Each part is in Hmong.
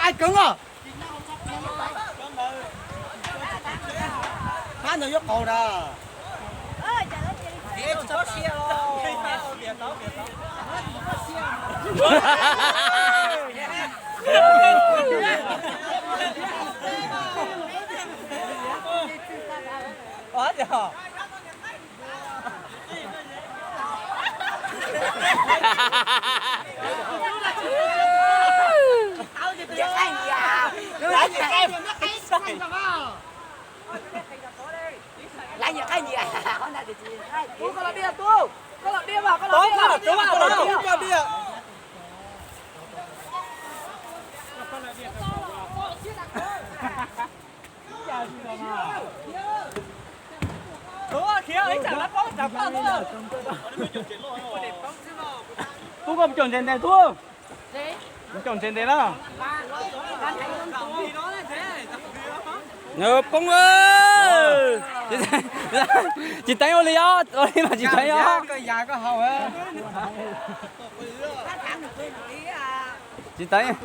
Ai kawg os. Pab ntawd yuav qaug na. Tub, koj mus caum ntses ntes tub. Mus caum ntses ntes na. Poob. Tsis teev ua li os, ua li mas tsis teev os. Tsis teev,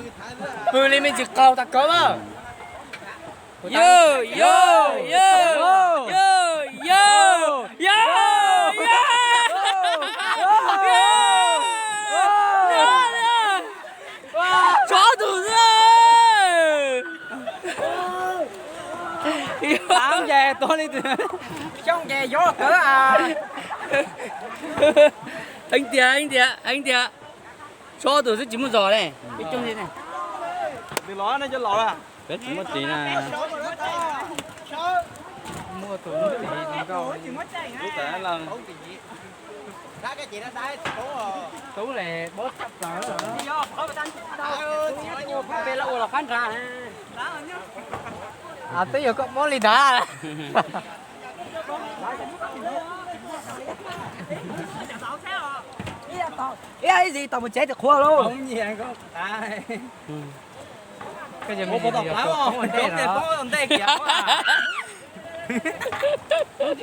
pw li me ntsis qaug tas kawg lawm. Yo, yo, yo, yo, yo, yo, yo. Tsob tus xwb. Xyoob nce tuag li, xyoob nce yob kawg. Heev tiag, heev tiag, heev tiag. Tsob tus xwb tsis muaj zos ne. Peb coob li ne. Peb tsis muaj ris na. Muaj tus muaj ris nkauj. Tub le bob tshaj plaws. Peb lawv ua los qab nrad. Twb yog koj mob li nrad. Ib ib zis tau mus tsev tim qhua lauj.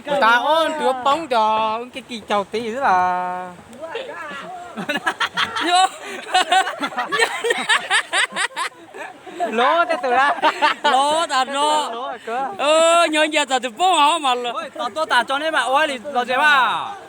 Ua tas ua nrua poob cov ke kis caug tid xwb las. Lov tej tus la. Lov tas no. Nyob cia txog tus poob hov mas. Tos tuaj tas tso neb mam ua li los tsev mas.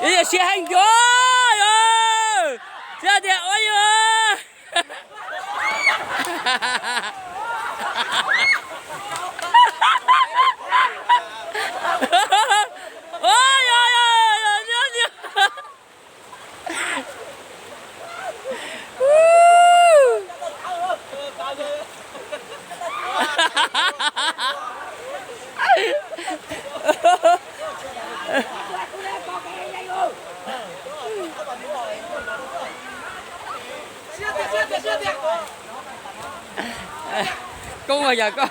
Ib yam siab heev ncuav, siab tiag ua yus. Koob mas yog koj.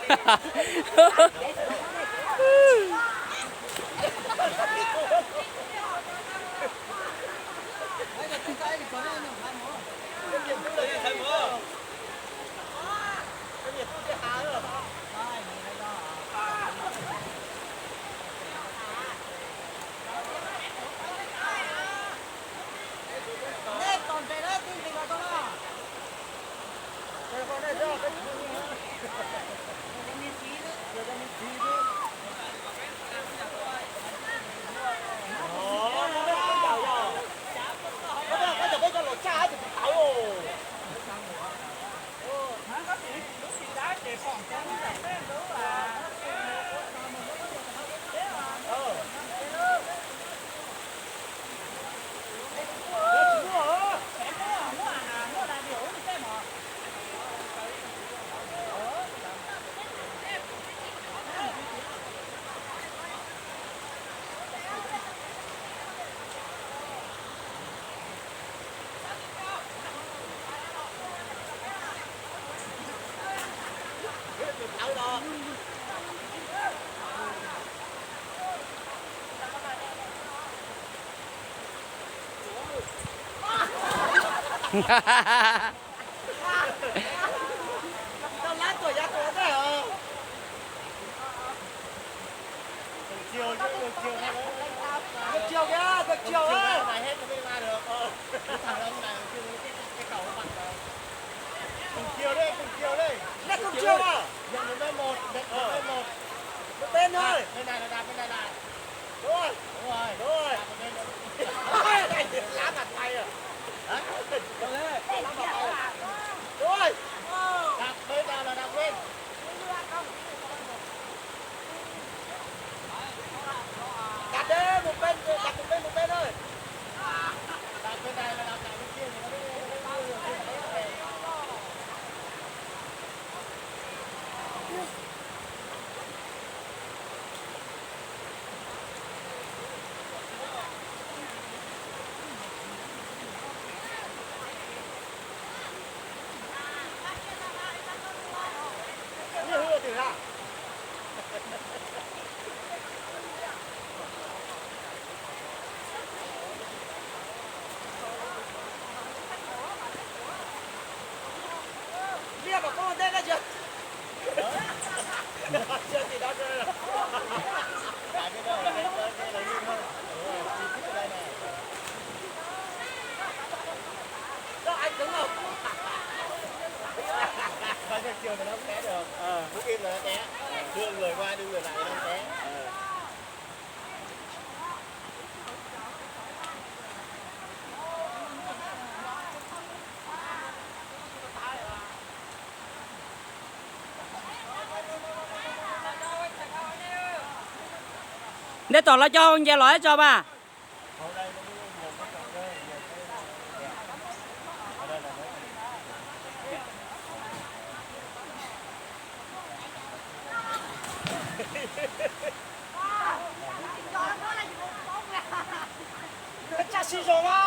Tau lab tuam yav tuam ntej os. Tuam chiều, tuam chiều, tuam chiều kìa, tuam chiều á. Tuam chiều á. Tuam chiều đi, tuam chiều đi. Lab tuam chiều à? Nhận được với một, nhận được với một. Một bên thôi. Bên này là đạp, bên này là. Đúng rồi. Đúng rồi. Đúng rồi. Đạp một bên thôi. Đá mặt mày à? Hả? Đá mặt mày à? Đúng rồi. Đạp bên nào là đạp bên. Đặt đi, một bên, đặt một bên, một bên thôi. Đặt bên này là đặt lại bên kia thì nó mới. Coi theo chiều thì nó không té được. Ờ. Cứ im là nó té. Đưa người qua, đưa người lại thì nó té. Ờ. Ntev tom los cov nce los ib tso mas. Tsa sib zoo a.